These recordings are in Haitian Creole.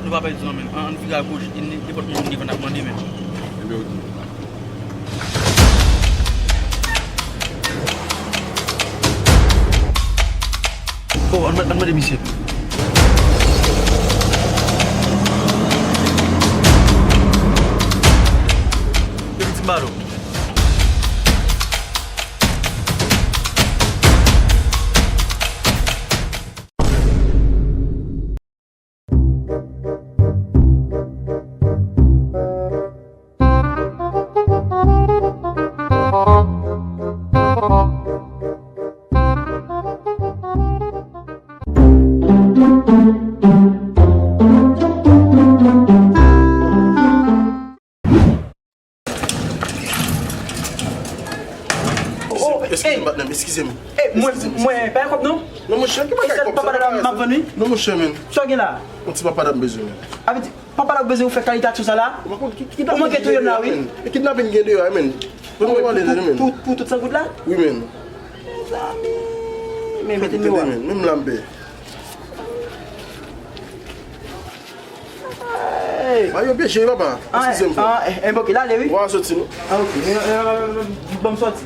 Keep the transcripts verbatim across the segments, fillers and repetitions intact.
Nou pa pèdi non, men. Ann, ann vire agoch, e nenpòt moun vin devan n ap mande, men. Ebyen, oke. Oh, ann, ann mande misye. Epi ti balo. Oh, eskize m, patnè m, eskize m. Mwen, mwen, pa gen kòb non? Non, monchè, ki bagay kòb sa? Papa dam m ap vann wi. Non, monchè, men. Sa w gen la? Yon ti papa dam m bezwen, men. Avè di, papa dam bezwen ou fè kalite aksyon sa la? Ou pa konn ki, ki... Ou manke touye m la, wi. E kidnapin gen deyò a, men. Pou, pou, pou, pou tout san goud la? Wi, men. Mezanmi. Men, mete m deyò a. Menm la m pè. Hey. Ba yo pyeche wi, papa. Eskize m, frè. Ah, eh, eh, ok, l ale wi. Ou a soti, non? Ah, ok. Eh, eh, eh, eh, ban m soti.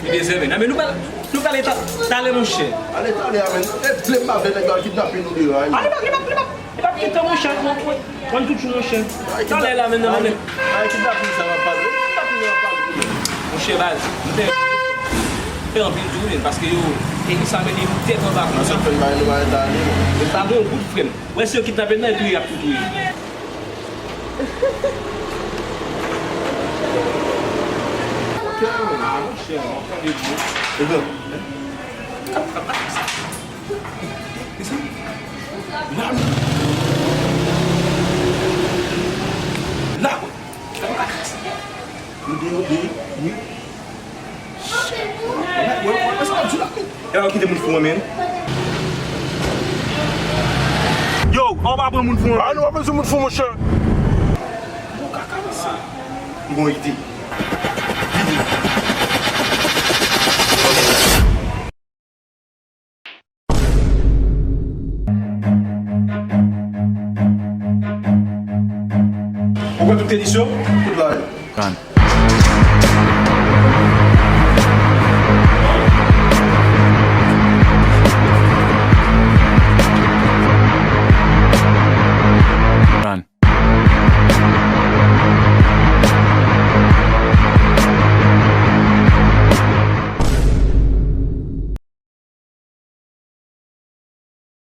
Li bezwen vin. Nan, men nou pral, nou pral ale ta-, talè, monchè. Ale talè a, men. E vle m pa vle nèg yo al kidnape nou deyò a, men. Ah, li p ap, li p ap, li p ap, li p ap gen tan, monchè. Mwen, mwen, mwen tout jou, monchè. Talè la, men, nan, men. Ay, kidnapin sa m ap pale. Kidnapin sa m ap pale. Monchè, baz, nou fè, fè anpil tou, men, paske yo, e sa mennen yon tèt anba kò. Sa fè n bay nou bay talè, men. Men pa gen yon bout frè m. Wè, si yo kidnape n nan, epi y ap tou touye. Ok, men. Ah, monchè, mwen tande di. Ebyen. Kap, kap, kap sa. Mezanmi. La, wè. Kap, kap, kap sa. Yo de, yo de, wi. Wè, wè, wè, wè sa w ap di la, men. E pa yo kite moun fou an, men. Yo, an pa pran moun fou an. Ah, nou pa bezwen moun fou, monchè. Bon, kaka, mesye. M gon ide. Ou kwè tout tenis yo? Tout la, wi.